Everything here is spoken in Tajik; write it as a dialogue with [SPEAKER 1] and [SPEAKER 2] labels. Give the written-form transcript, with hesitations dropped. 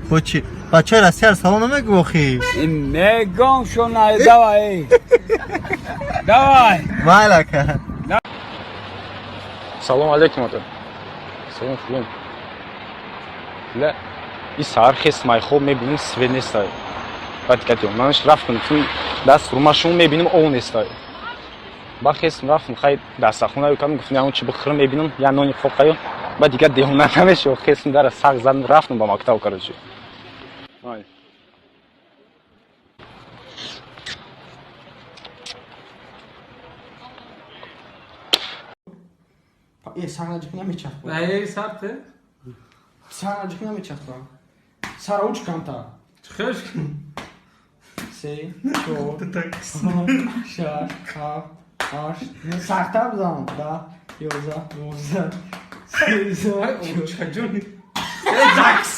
[SPEAKER 1] Бо чи? Бачаи Россияро салом намегӯ охи?
[SPEAKER 2] Мегом шунай, давай. Давай.
[SPEAKER 1] Майла ка.
[SPEAKER 3] Салом алейкум, ата. Салом, хубем. Ла, и саҳар хестмай, хоб мебинем, свет нестай. Баъд кати манаш рафтам, тун даст румашон мебинем, ов нестай. Ба хестм рафтам, хай дастархона юкам, гуфтам ягон чи бихӯрам, мебинам, я нони хоб қаю. Баъд дигар деҳона намешо, хестм дара сақ задам, рафтам ба мактаб, короче. Ай.
[SPEAKER 4] Е, сарнаҷик намечахба.
[SPEAKER 5] Не, сарте.
[SPEAKER 4] Сарнаҷик намечахба. Сара уч камтар.
[SPEAKER 5] Чихеш?
[SPEAKER 4] Се, чор, панҷ, шаш, ҳафт, ҳашт. Сахттар бизанам. 10, 11, 12, 13.
[SPEAKER 5] Чаҷон.
[SPEAKER 4] Закс.